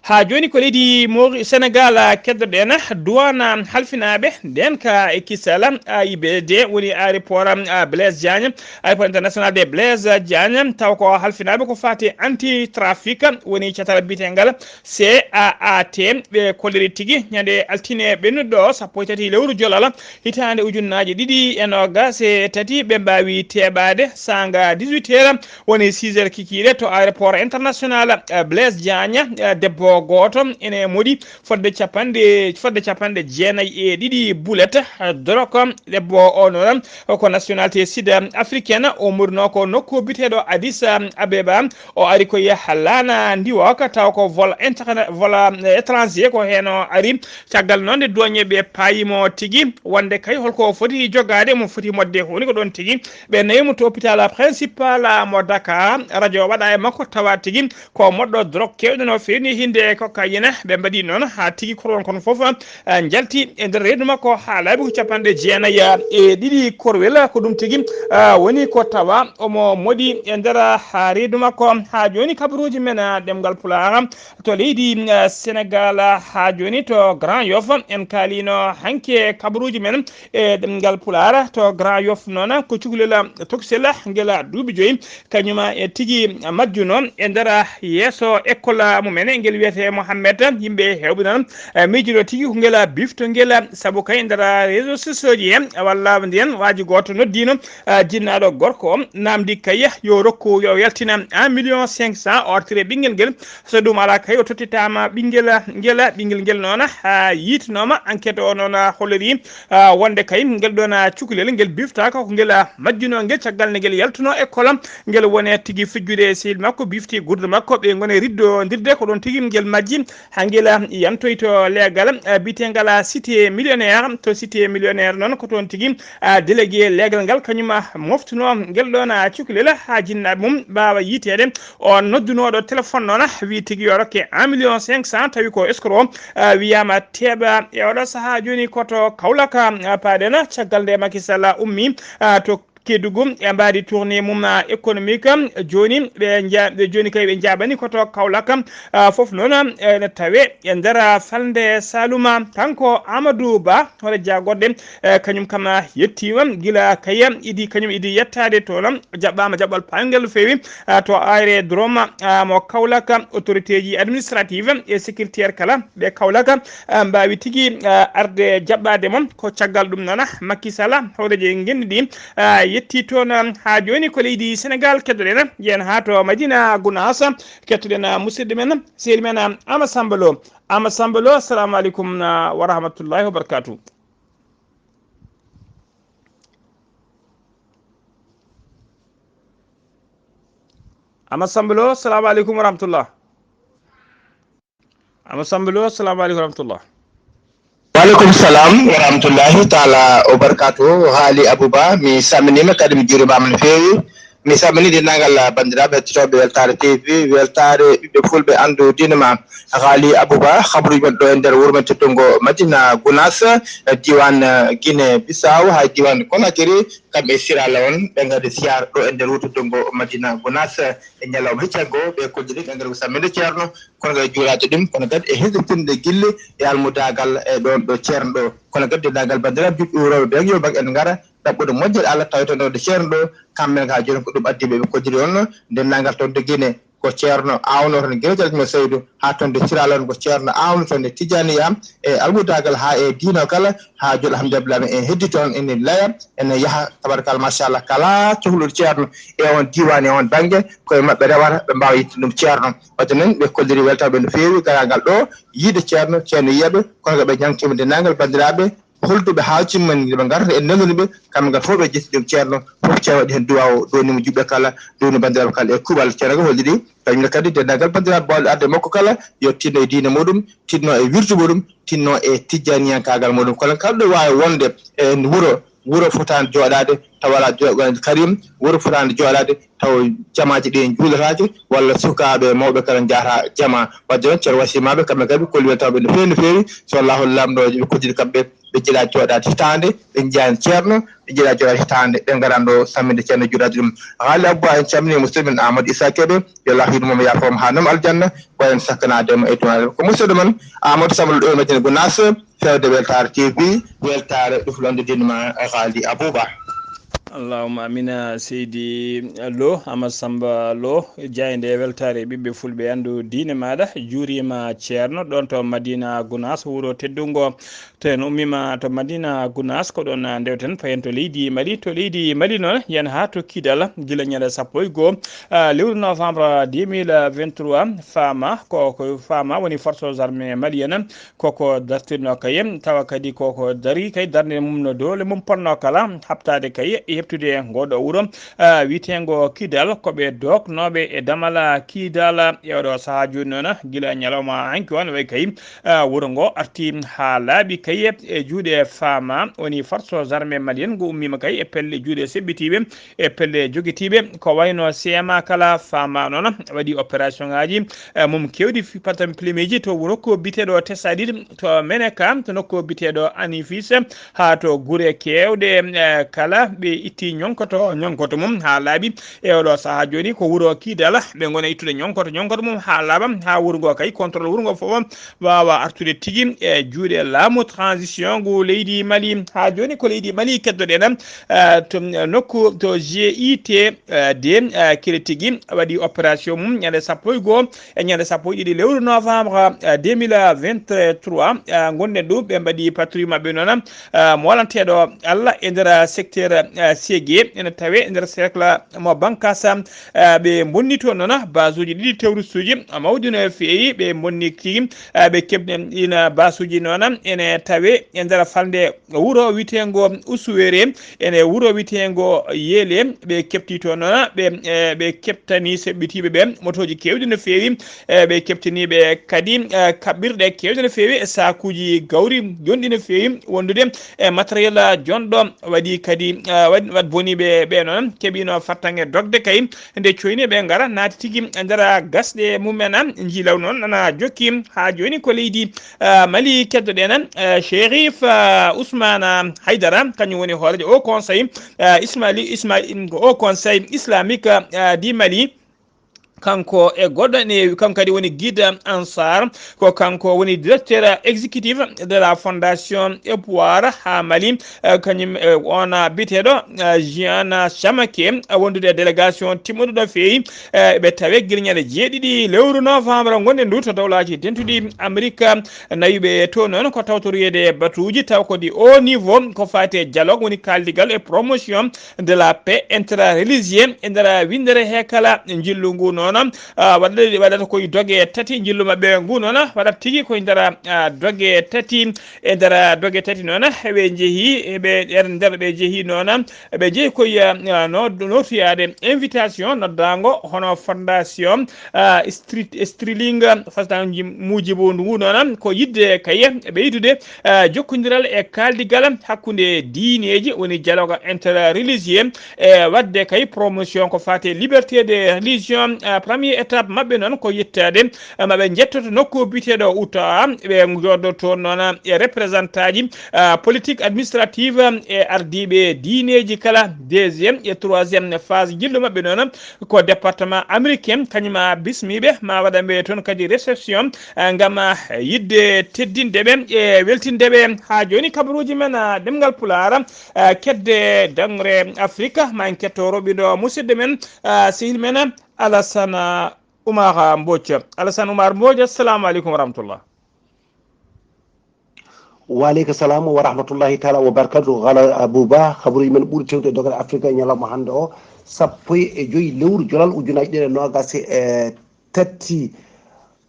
Haa jooni ko leydi Mori-, Senegal, a, keddoɗen, duwana halfinaaɓe ndeen ka e kisal, a, A I B D, woni aéroport, a, Blaise Diagne, aéroport international de Blaise Diagne, taw ko halfinaaɓe ko faati anti-trafic, woni catal biyetengal C A A T, ɓe kolliri tigi ñande altine ɓennuɗo sappo e tati lewru jolal hitaande ujunnaaji ɗiɗi e noogas e tati, ɓe mbaawi teeɓaade saanga dix-huit heures, woni six heures kikiiɗe to aéroport international, eh, Blaise Diagne, eh, debbo gooto ene moɗi fodde capanɗe, fodde capanɗe jeenayi e ɗiɗi bulet, eh, dorok. Debbo o noon ko nationalité sud africaine, o moɗunoo ko nokku biyeteeɗo Addis, eh, Abeba. O ari ko e laana ndiwooka, taw ko vol interna-, vol, eh, étranger ko heen o ari. Caggal noon nde douanier ɓe paayimo tigi wonde kay holko o foti jogaade, mo foti moɗde, woni ko ɗoon tigi ɓe nawi mo to hôpital principal mo Dakar. Radio waɗa e makko, tawa tigi ko moɗɗo drogue keewɗo no feewi ni, hinde cocaïne. Ɓe mbaɗi noon haa tigi korwal kon fof, ah, njalti e nder reedu makko haa laabi ko capanɗe jeenayi e ɗiɗi korwel. Ko ɗum tigi, ah, woni ko tawa omo moɗi e nder, ah, reedu makko. Haa jooni kabaruuji men, ah, ɗemngal Pulaar to leydi, ah, Senegal, ah, haa jooni to Grand Yoff. En kaalino hanki e kabaruuji men e ɗemngal Pulaar to Grand Yoff noon ko cukalel tokosel ngel duuɓi joyi, kañum e tigi majjuno e nder yeeso école mumen ngel wiyetee Mohammed. Yimɓe heewɓe noon, eh, miijiɗo tigi ko ngel bifto ngel, sabu kay nder réseaux sociaux ji he walla ndiyan waaji gooto noddiino, eh, jinnaaɗo gorko o, naamndi kay yo rokku, yo yaltina un million cinq cent, o artiri ɓinngel ngel. So ɗum alaa kay, o tottitaama ɓinngel ngel, ɓinngel ngel noon, ah, yiitinooma. Enquête o noon, ah, holliri, ah, wonde kay ngel ɗoon, ah, cukalel ngel biftaaka, ko ngel, ah, majjunoo ngel caggal nde ngel yaltunoo école, ngel woni tigi fijjude e sehil makko, bifti gurdam makko, ɓe ngoni riddondirde, ko ɗoon tigi ngel majji, haa ngel, ah, yantoy to leegal, ah, biyeteengal, ah, Cité Millionnaire. To Cité Millionnaire noon ko toon tigi, ah, délégué leegal ngal kañum, ah, moftunoo ngel ɗoon, ah, cukalel haa jinnaaɓe mum mbaawa yiiteede. O noddunooɗo téléphone noon, ah, wii tigi yo rokke un million cinq cent, tawi ko escroc, ah, wiyaama teeɓa e oɗo sahaa jooni ko to Kaolack, ah, paaɗen, caggal nde Macky Sall ummi, ah, to Kédougou e mbaadi tournée mum, ah, économique. Jooni ɓe nja-, ɓe jooni kay ɓe njaabani ko to Kaolack, ah, fof noon, ah, ene tawe e nder, ah, falnde Saloum. Kanko Amadou Ba, hoore jagorɗe, eh, kañum kam, ah, yettiima gila kay idi, kañum idi yettaade toon, jaɓɓaama jaɓɓal paanngel no feewi, ah, to aérodrome, ah, mo Kaolack. Autorité ji administrative e sécuritaire kala ɓe Kaolack, ah, mbaawi tigi, ah, arde jaɓɓaade mo. Ko caggal ɗum noon, ah, Macky Sall, hooreejo e ngenndi ɗi, ah, yettii toon, ah, haa jooni ko leydi Senegal. Keddoɗen, njeyen haa to Madina Gounass, kettoɗen, ah, musidɗo men, sehil men, ah, Ama Samba Lo. Ama Samba Lo, assalamu aleykum, ah, wa rahmatullahi wa barakatuh. Ama Samba Lo, assalamu aleykum wa rahmatullah. Ama Samba Lo, assalamu aleykum wa rahmatullah. Waaleykum salam wa rahmatullahi taala wa barakatuh. Haali Abouba, mi salminiima, kadi mi juurimaama no feewi. Mi salmini denndaangal banndiraaɓe hettotooɓe Weltaare T V, Weltaare ɓiɓɓe fulɓe, anndu diine ma. Haali Abouba, habruuji men ɗo e nder wuro men teddungo Madina Gounass, diiwaan, eh, Guinée Bissau, haa diiwaan Conakry, kamɓe e Sierra Leone, ɓe ngari siyaar ɗo e nder wuro teddungo Madina Gounass. E ñalawma hecci hanngo, ɓe kolliri, ɓe ngari ko salminde Ceerno, kono kadi juulaaɗo ɗum, kono kadi e hesɗitinde gille e almudaagal e ɗoon ɗo Ceerno ɗo. Kono kadi denndaangal banndiraaɓe juulɓe wuro ɓe, yo mbag en ngara, ɗaɓɓude moƴƴere Allah tawi toon ɗo Ceerno ɗo, kamɓe ka jooni ko ɗum addi ɓe, ɓe kolliri on, denndaangal toon to Guinée, ko Ceerno aawno toon Guinée Jal Mo Seydou, haa toon to Sierra Leone ko Ceerno aawno toon e Tijaaniya, e almudaagal haa e diino kala, haa jooni alhamdulillah en heddi toon ene laya, ene yaha, tabarkalla machallah, kala cohluɗo Ceerno e on diiwaan e on bannge, koye maɓɓe rewata, ɓe mbaawa yettude ɗum Ceerno. Wadde noon ɓe kolliri weltaaɓe no feewi garagal ɗo, yiide Ceerno, Ceerno yiyaɓe, kono ko ɓe ñaŋtiima denndaangal banndiraaɓe, holduɓe haaju mum, nde ɓe ngarata e nanndude ɓe, kamɓe ngal fof ɓe jetti ɗum Ceerno, fof Ceerno waɗi heen duwaaw, duwaniima juɓɓe kala, duwani banndiraaɓe kala e kuuɓal. Ceerno ko holliri, kañum ne kadi denndaangal banndiraaɓe baawɗo arde makko kala, yo tinno e diine muɗum, tinno e wirdu muɗum, tinno e tijjaniyankaagal muɗum. Kono kala ɗo waawi wonde e wuro, wuro fotaani jooɗaade tawa alaa duwaaw Qur'aanul Kariim, wuro fotaani jooɗaade tawa jamaaji ɗi njuulataake, walla sukaaɓe e mawɓe kala njahataa jamaa. Wadde noon, Ceerno Wasiimaaɓe, kamɓe kadi ko weltaaɓe no feewi, no feewi. So Allahu laamɗo ɓe koddii kamɓe ɓe jiɗa jooɗaade hitaande, ɓe njiyaani ceerno, ɓe jiɗa jooɗaade hitaande, ɓe ngaran ɗo samminde ceerno juulade ɗum. Haali Abba, en calminii musidɗo men Amadou Issa Kébé, yo Allah hiɗum mo yaafooma haa noon aljanna, ko en sakkanaade mo e duwaale. Ko musidɗo men Amadou Samba ɗo e Madina Gounass, fewde Weltaare T V, weltaare ɗuflonde diine ma Haali Abouba. Allahumma amina, seydi Lo, Amadou Samba Lo, jaaynde e weltaare ɓiɓɓe fulɓe, anndu diine maaɗa, juuriima ceerno, ɗoon to Madina Gounass, wuro teddungo. To en ummiima to Madina Gounass, ko ɗoon ndewten, payen to leydi Mali. To leydi Mali noon, yen haa to Kidal, gila ñande sappo e goo, ah, lewru novembre deux mille vingt-trois, faama, ko, ko faama woni forces armées maliennes, koko dartirno kay, tawa kadi koko dari kay, darnde mum no doole mum ponno kala, haɓtaade kay e heɓtude ngoo ɗoo wuro, ah, wiyeteengo Kidal, ko ɓe dooknooɓe e damal Kidal e oɗo sahaa jooni noon, gila ñalawma hanki o, ne wayi kay, ah, wuro ngo arti haa laaɓi kay e juuɗe faama, woni forces armées maliennes, ngo ummiima kay e pelle juuɗe seɓɓitiiɓe, e pelle jogitiiɓe, ko wayno C M A kala faama noon, waɗi opération ngaaji, eh, mum keewɗi fi-, patam pilimeeji to wuro ko biteɗo Tesadit, to Meneka, to nokku biteɗo Anifis, haa to gure keewɗe, eh, kala ɓe itti ñonkoto, ñonkoto mum haa laaɓi. E oɗo sahaa jooni ko wuro Kidal, ɓe ngona ittude ñonkoto, ñonkoto mum haa laaɓa, haa wuro ngo kay, contrôle wuro ngo fof waawa artude tigi e juuɗe laamu transition ngu leydi Mali. Haa jooni ko leydi Mali keddoɗen, eh, to nokku to G I T D, eh, kile tigi waɗi opération mum ñande sappo e goo e ñande sappo e ɗiɗi lewru novembre, eh, deux mille vingt-trois, eh, ngonɗen ɗo, ɓe mbaɗi patrouille maɓɓe noon, eh, molanteeɗo Allah e nder secteur, eh, Ségué, ene tawe e nder cercle mo Bankasa, eh, ɓe bonni toon noon basuuji ɗiɗi terroristuuji mawɗi no feewi, ɓe bonni tigi, eh, ɓe keɓni ɗiin basuuji noon ene tawe e nder falnde wuro wiyeteengo Usuwere, ene wuro wiyeteengo Yeele, ɓe keɓti toon noon, ɓe, eh, ɓe keɓtani seɓɓitiiɓe ɓe motooji keewɗi no feewi, eh, ɓe keɓtani ɓe kadi, eh, kaɓɓirɗe keewɗe no feewi, e saakuuji gawri jonɗi no feewi, wondude e matériel jonɗo, waɗi kadi, eh, waɗ-, waɗ boni ɓe, ɓe noon, keɓino fartaŋŋe dogde kay, nde coyni ɓe ngara naati tigi e nder gasɗe mumen, njiilaw noon nana jokki haa jooni ko leydi, eh, Mali keddoɗen, eh, Chérif, eh, Ousmane Haydara, kañum woni hooreejo Haut Conseil, eh, Ismaili-, Isma-, Haut Conseil Islamique, eh, du Mali. Kanko e goɗɗo ne, kanko kadi woni guide Ansar, ko kanko woni directeur exécutif de la fondation Espoir haa Mali, eh, kañum, eh, on biteɗo, eh, Jean Chamake, eh, wondude e délégation timmuɗo ɗo feewi, eh, ɓe tawe gila ñande jeeɗiɗi lewru novembre ngonɗen ndu to dawlaaji dentuɗi Amerika, nawiɓe to noon ko tawtoriyeede batuuji taw ko ɗi haut niveau, ko faati e dialogue, woni kaaldigal e promotion de la paix intra-religieux e nder winndere he kala njillu ngu noon, ah, waɗa-, waɗata koye doge tati njillu maɓɓe ngu noon, waɗata tigi koye nder, ah, doge tati, e nder doge tati noon, ɓe njehi, ɓe, e nder ɓe jehi noon, ɓe jehi koye, ah, no-, nootoyaade invitation noddaango hono fondation, ah, Stri-, Sterling, fondation Mujibu ngu noon, ko yiɗde kay ɓeydude eh, jokkondiral e kaaldigal hakkunde diineeji, woni dialogue interreligieux, e waɗde kay promotion ko faati e liberté de religion. Eh, première étape maɓɓe noon ko yettaade, eh, maɓe njettoto nokku biyeteeɗo Outa, ɓe njooɗoto toon noon e représentant ji, eh, politique administrative e ardiiɓe diineeji kala. Deuxième et troisième phase njillu maɓɓe noon ko département américain, kañum ma bismiiɓe, ma waɗanɓe toon kadi réception, eh, ngam, eh, yiɗde teddinde ɓe e weltinde ɓe. Haa jooni kabaruuji men, eh, ɗemngal Pulaar, eh, kedde daŋre Afrika, ma en ketto roɓiɗo musidɗo men, eh, sehil men, Alassane Oumar Mbodj. Alassane Oumar Mbodj, assalamu aleykum wa rahmatullah. Wa aleyka salam wa rahmatullahi taala wa barakatuh. Haali Abouba, kabaruuji men ɓuri tewde e dogal Afrika e ñalawma hannde o, sappo e joy lewru jolal ujunaaji ɗiɗi e noogas e tati.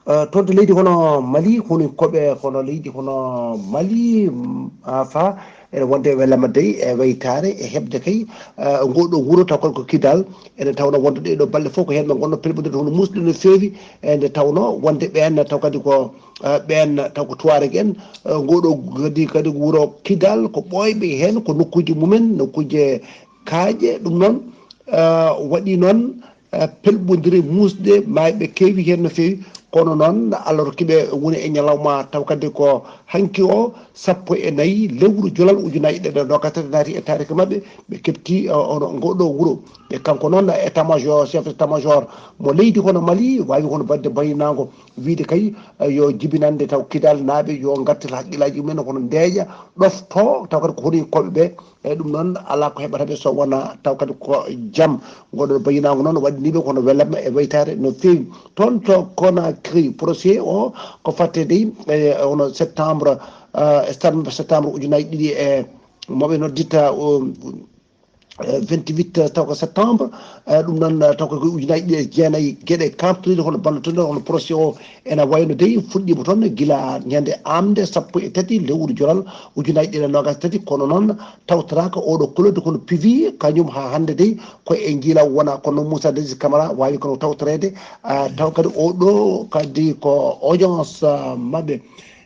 Eh, toon to leydi hono Mali, woni koɓe hono leydi hono Mali, mm, a fa, ene wonde welama dey e weytaare e heɓde kay, eh, ngoɗo wuro taw kon ko Kidal, ene tawno wonde ɗee ɗoo balɗe fof ko heen ɓe ngonno pelɓondirde hono muusɗe no feewi, e nde tawno wonde ɓeen taw kadi ko, eh, ɓeen taw ko Tuareg en, eh, ngoɗo kadi, kadi wuro Kidal ko ɓooyɓe heen, ko nokkuuji mumen, nokkuuje kaaƴe, ɗum noon, eh, waɗi noon, eh, pelɓondire muusɗe, maayɓe keewi heen no feewi, Kono noon, alors kiɓe woni e ñalawma taw kadi ko hanki o, sappo e nayi lewru julal ujunaaji ɗiɗi e noogas tati naati e taariki maɓɓe, ɓe keɓti, eh, ono ngoɗo wuro. E kanko noon, état major, chef d'état major mo leydi hono Mali, waawi hono baɗde bayinaango, wiyde kay, eh, yo jibinande taw Kidal naaɓe, yo ngartir hakkillaaji mumen, hono ndeeƴa, ɗofto, taw kadi ko holi koɓe ɓe, eyyi, ɗum noon alaa ko heɓata ɓe so wonaa taw kadi ko jam. Ngoɗo bayinaango noon waɗani ɓe kono welamma e waytaare no feewi. Toon to Conakry, procès o ko fatte dey, e, hono septembre, eh, septembre, septembre ujunaaji ɗiɗi e, mo ɓe noddita o, eh, vingt-huit, eh, taw ko septembre, eh, ɗum noon, eh, taw ko ujunaaji ɗiɗi e jeenayi, geɗe kampuɗe hono ballotooɗe, hono procès o ena wayno dey fuɗɗiima toon gila ñande aamde sappo e tati lewru julal ujunaaji ɗiɗi e noogas e tati, kono noon tawtoraaka oɗo kolode kono pivi kañum haa hannde dey ko e njiila wona, kono Moussa Dadis Camara waawi kono tawtoreede, ah, taw kadi oɗo kadi ko audience, ah, maɓɓe.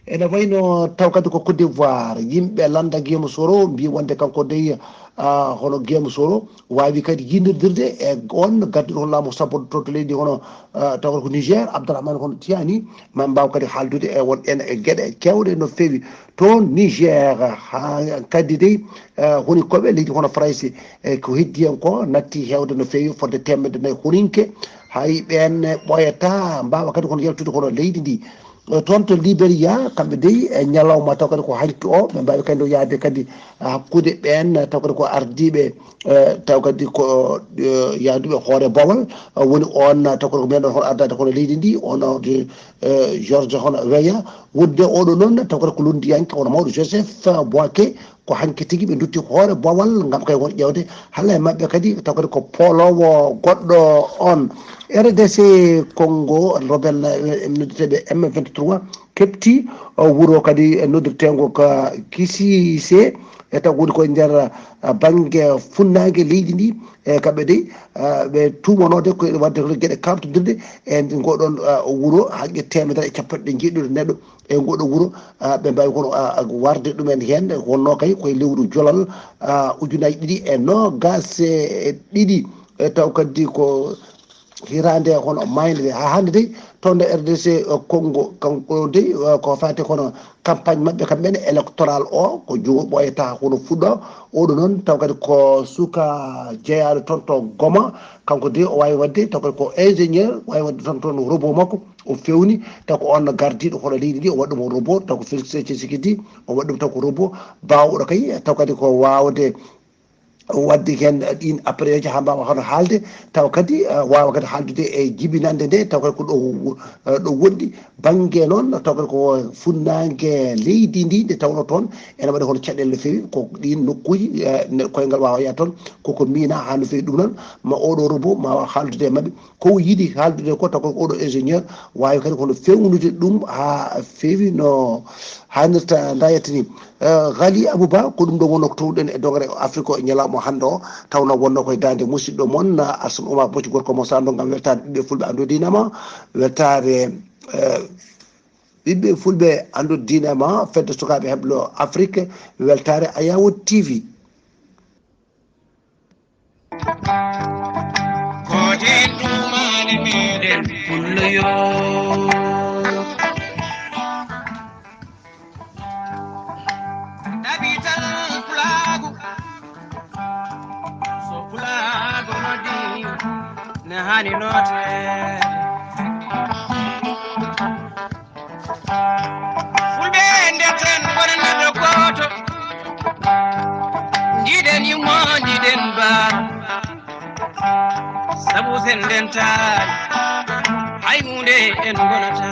Ene wayno taw kadi ko Côte d'Ivoire, yimɓe lannda Guillaume Soro mbi wonde kanko dey, ah, hono Guillaume Soro waawi kadi yindirdirde e on gadduɗo hono laamu sabbodotooɗo leydi hono, ah, taw kadi ko Niger, Abdourahmane hono Tiani, ma mbaaw kadi haaldude e won en e geɗe keewɗe no feewi. Toon Niger, haa kadi dey, eh, honi koɓe leydi hono Farayse, e ko heddi en ko natti heewde no feewi, fodde teemedde nayi honinke. Hay ɓeen ɓooyata, mbaawa kadi kono yaltude kono leydi ndi. Eh, toon to Liberia, kamɓe dey, e ñalawma taw kadi ko hanki o, ɓe mbaawi kadi o yahde kadi hakkude ɓeen, taw kadi ko ardiiɓe, eh, taw kadi ko, eh, yahduɓe hoore Bawol, eh, woni on, taw kadi ko men ɗon hono ardaade kono leydi ndi, on, eh, George hono Weah, wonde oɗo noon, taw kadi ko lunndiyanke, hono mawɗo Joseph Boaké, ko hanki tigi ɓe ndutti hoore Bawol ngam kay won ƴeewde hala e maɓɓe kadi, taw kadi ko pooloowo goɗɗo on. R D C Congo, rebel, eh, noddeteeɓe M vingt-trois, keɓti, eh, wuro kadi, eh, noddirteengo ka Kisise, e taw woni koye nder, eh, bannge funnaange leydi ndi, e kamɓe dey, eh, ɓe tuumanoode ko waɗde ko geɗe kamtondirɗe e ngoɗon, eh, wuro, haqqe teemedere e capanɗe jeeɗiɗi neɗɗo e ngoɗo wuro, ah, ɓe mbaawi kono, ah, warde ɗumen heen, wonnoo kay koye lewru julal, ah, ujunaaji ɗiɗi e noogas e ɗiɗi, e taw kadi ko hitaande hono maayde nde. Haa hannde dey, toon ɗo R D C Congo, kanko dey, ah, ko faati kono campagne maɓɓe kamɓe ne électoral o, ko juumo ɓooyata kono fuɗɗo. Oɗo noon, taw kadi ko suka jeyaaɗo toon to Goma, kanko dey o waawi waɗde, taw kadi ko ingénieur, waawi waɗde toon, toon robot makko. O fewni, taw ko on gardiiɗo hono leydi ndi, o waɗi ɗum robot, taw ko Félix Tshisekedi, o waɗi ɗum taw ko robot, baawɗo kay, taw kadi ko waawde waɗde heen ɗiin appareil haa mbaawa hono haalde, taw kadi, eh, waawa kadi haaldude e jibinande nde, taw kadi ko ɗo, eh, ɗo woɗɗi. Bannge noon, taw kadi ko funnaange leydi ndi, nde tawnoo toon ene waɗi hono caɗeele no feewi, ko ɗiin nokkuuji, eh, ne, koyngal waawa yaade toon, koko miina haa no feewi. Ɗum noon, ma oɗo robot, ma waaw haaldude e maɓɓe. Ko o yiɗi haaldude ko, taw ko oɗo ingénieur waawi kadi kono fewnude ɗum haa feewi no haanirta ndayata ni. Eh, Ghali Abouba, ko ɗum ɗo wonno ko towɗen e dogere Afrique o e ñalawma hannde o, tawno wonno koye daande musidɗo mon, Assane Oumar Bocci gorko mo Sando, ngam weltaade ɓiɓɓe fulɓe anndude diine ma, weltaade, eh, ɓiɓɓe fulɓe anndude diine ma, fedde sukaaɓe heblo Afrique, weltaade Ayawo T V. Kooten ɗumaani meɗen pullo yo. Ɗaɓital pulaagu. So pulaagu noddi, ne haani noote. Fulɓe ndeten wona neɗɗo gooto. Njiɗen yumma, njiɗen baaba. Sabu sen ndentaani, hay huunde en ngonata.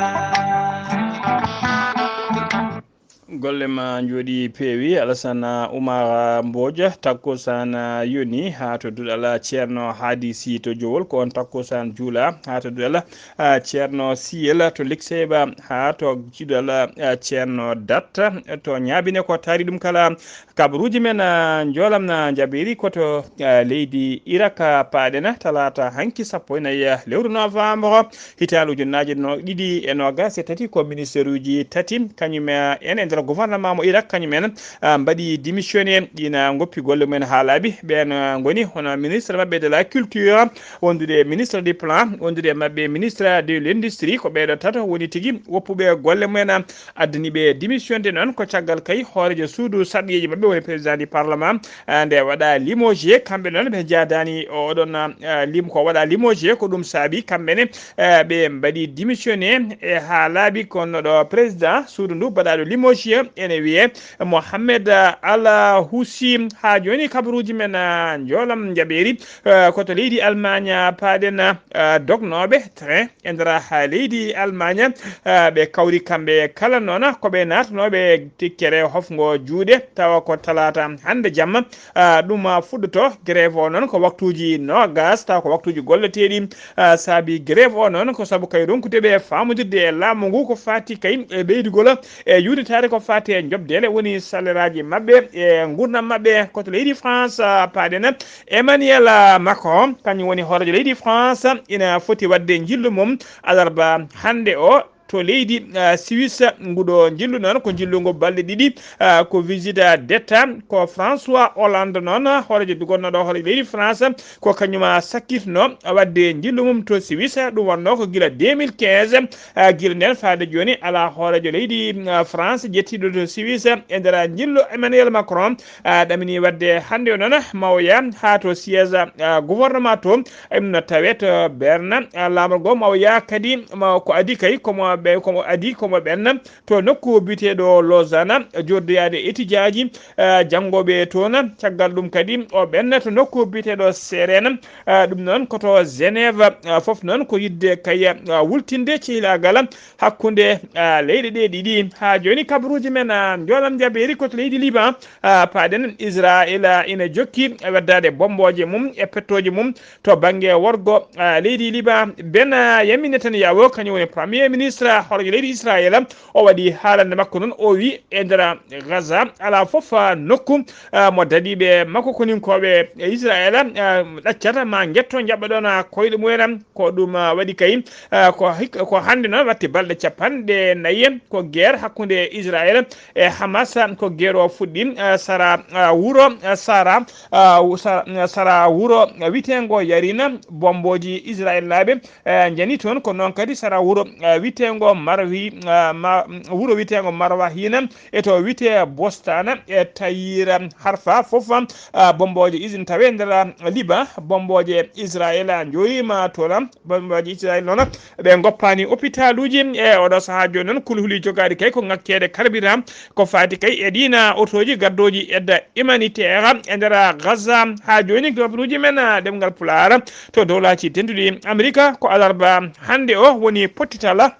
Golle ma njooɗi peewi, Alassane Oumar Mbodj, takkusaan yoni haa to duɗal Ceerno Hadisi to Jowol, ko on takkusaan juula haa to duɗal, ah, Ceerno Siyel to Likseeba, haa to duɗal, ah, Ceerno Datta to Ñaabine, ko taari ɗum kala. Kabaruuji men, ah, njoolam na njaɓeeri ko to, ah, leydi Irak, ah, paaɗen talaata hanki sappo e nayi, ah, lewru novembre, hitaande ujunnaaje no-, ɗiɗi e noogas e tati, ko ministeeruuji tati, kañum, ah, en e nder Gouvernement mo Irak, kañum en, ah, mbaɗi démissionné, ina ngoppi golle mumen haa laaɓi. Ɓeen, ah, ngoni hono ministre maɓɓe de la culture, wondude ministre du plan, wondude maɓɓe ministre de l'industrie. Ko ɓeeɗo tato woni tigi woppuɓe golle mumen, ah, addani ɓe démissionde noon. Ko caggal kay hoorejo suudu sarɗiyeeji maɓɓe woni président du parlement, ah, nde waɗa limogé, kamɓe noon ɓe njaadaani oɗon, ah, lim ko waɗa limogé, ko ɗum saabi kamɓe ne, eh, ɓe mbaɗi démissionné e haa laaɓi. Kono ɗo président suudu ndu baɗaaɗo limogé ene wiyee Mohamed Al Housi. Haa jooni kabaruuji men, ah, njoolam njaɓeeri, eh, ko to leydi Allemagne paaɗen, ah, dognooɓe train e nder, ah, leydi Allemagne, ah, ɓe kawri kamɓe kala noon ko ɓe naatanooɓe tikkere hofngo juuɗe, tawa ko talaata hannde jamma. Ah, ɗum, ah, fuɗɗoto grève o noon ko waktuuji noogas, tawa ko waktuuji golleteeɗi. Ah, saabi grève o noon ko sabu kay ronkude ɓe faamondirde e laamu ngu ko faati kay e ɓeydugol e yuurnitaare ko faati e njoɓdeele woni salleraaji maɓɓe e nguurndam maɓɓe. Ko to leydi France, ah, paaɗen Emmanuel, ah, Macron, kañum woni hooreejo leydi France, ina foti waɗde njillu mum alarba hannde o to leydi, ah, Suisse. Nguɗo njillu noon ko njillu ngu balɗe ɗiɗi, ah, ko visite d'État. Ko François Hollande noon, hooreejo du-, gonnooɗo hooreejo leydi France, ko kañum, ah, sakkitno waɗde njillu mum to Suisse. Ɗum wonnoo ko gila deux mille quinze, ah, gila ndeen faade jooni alaa hooreejo leydi, ah, France jettiiɗo to Suisse e nder njillu Emmanuel Macron, ah, ɗamini waɗde hannde o noon ma o yah haa to siège, ah, gouvernement to. Ɗum no tawee to Berne, ah, laamorgo ma o yah kadi ma ko adii kay komo ɓe, komo adii komo ɓenna to nokku biyeteeɗo Lausanne, joddoyaade etijaaji, ah, janngooɓe toon. Caggal ɗum kadi o ɓenna to nokku biyeteeɗo Serene, ah, ɗum noon ko to Genève. Ah, fof noon ko yiɗde kay, ah, wultinde cehilaagal hakkunde, ah, leyɗe ɗe ɗiɗi. Haa jooni kabaruuji men, ah, njoolam njaɓeeri ko to leydi Liban, ah, paaɗen Israel, ah, ina jokki weddaade bommbooje mum e pettooje mum to bannge worgo, ah, leydi Liban. Ben, ah, Yamin Netanyahu, kañum woni premier ministre, ah, hooreejo leydi Israel, o waɗi haalande makko noon, o wi e nder Gaza alaa fof, ah, nokku, ah, mo dadiiɓe makko koninkooɓe Israel, ah, ɗaccata ma njetto njaɓɓa ɗoon, ah, koyɗe mumen. Ko ɗum, ah, waɗi kay, ah, ko hik-, ko hannde noon watti balɗe capanɗe nayi ko guerre hakkunde Israel e Hamas. Ko guerre o fuɗɗi, ah, sara, ah, wuro, ah, sara, ah, wu-, sara, ah, sara wuro, ah, witeengo Yarina, bommbooji Israel naaɓe, eh, njani toon. Ko noon kadi sara wuro, eh, witeengo Marwi, ah, ma, wuro witeengo Marwa hina e to witee Bostana e Tayira Harfa fof, ah, bommbooje usine tawee nder Liban, bommbooje Israel njooriima toon. Bommbooje Israel noon ɓe ngoppaani opitaluuji e oɗo sahaa jooni noon. Kulhuli jogaaɗi kay ko ŋakkeede carburant ko faati kay e ɗiin otooji gaddooji aide humanitaire e nder Gaza. Haa jooni kabaruuji men, ah, ɗemngal Pulaar to dowlaaji dentuɗi Amerika ko alarba hannde o woni pottitala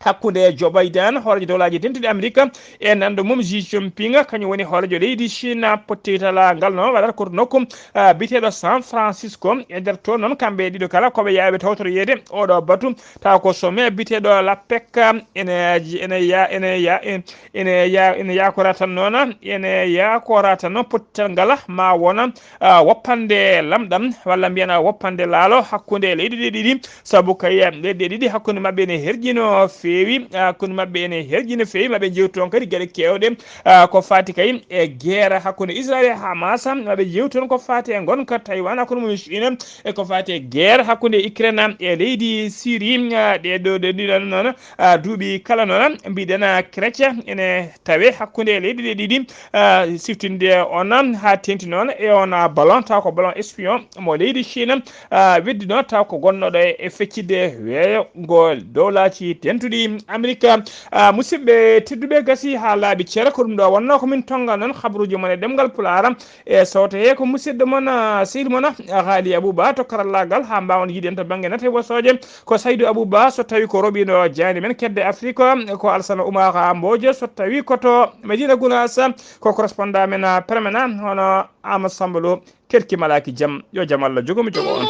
hakkunde Joe Biden, hooreejo dowlaaji dentuɗi Amerika, e nanndo mum Xi Jinping, kañum woni hooreejo leydi Chine. Pottitala ngal noon waɗata ko to nokku, ah, biyeteeɗo San Francisco. E nder toon noon kamɓe ɗiɗo kala ko ɓe yaaɓe tawtoroyeede oɗo batu, tawa ko sommet biyeteeɗo la pec ene, ene ya-, ene ya-, ene ya-, ene yaakora tan noon, ene yaakora tan noon pottital ngal ma wona, ah, woppande lamɗam walla mbiyen, ah, woppande laalo hakkunde leyɗe ɗe ɗiɗi. Sabu kay, eh, leyɗe ɗiɗi hakkunde maɓɓe ene herƴi no feewi, ah, hakkunde maɓɓe ene herƴi no feewi. Maɓe njewti toon kadi geɗe keewɗe, ah, ko faati kay e guerre hakkunde Israel e Hamas. Maɓe njewti toon ko faati e ngonka Taiwan hakkunde mum e Chine, e ko faati e guerre hakkunde Ukraine e leydi Syrie. Ah, ɗe ɗo, ɗe ɗiɗo noon, ah, duuɓi kala noon mbiɗen, ah, Grèce ene tawe hakkunde leyɗe ɗe ɗiɗi, ah, siftinde on haa teeŋti noon e on, ah, ballon, taw ko ballon espion mo leydi Chine, ah, weddino taw ko gonnooɗo e, e feccitde weeyo ngo dowlaaji dentuɗi Amerika. Ah, musidɓe tedduɓe, gasi haa laaɓi ceera, ko ɗum ɗo wonnoo ko min tonnga noon habaruuji mon e ɗemngal Pulaar. E sawto he ko musidɗo mon, ah, sehil mon, ah, Haali Abouba to karallaagal, haa mbaawon yiide en to bannge nate wosooje. Ko Saydu Abouba, so tawi ko roɓiino jaaynde men kedde Afrique, ko Alsana Oumar Mbodj, so tawi ko to Medina Gounass, ko correspondant men, ah, permanent, hono Amadou Samba Lo, kelki malaaki jam, yo jam Allah jogo mi jogo on.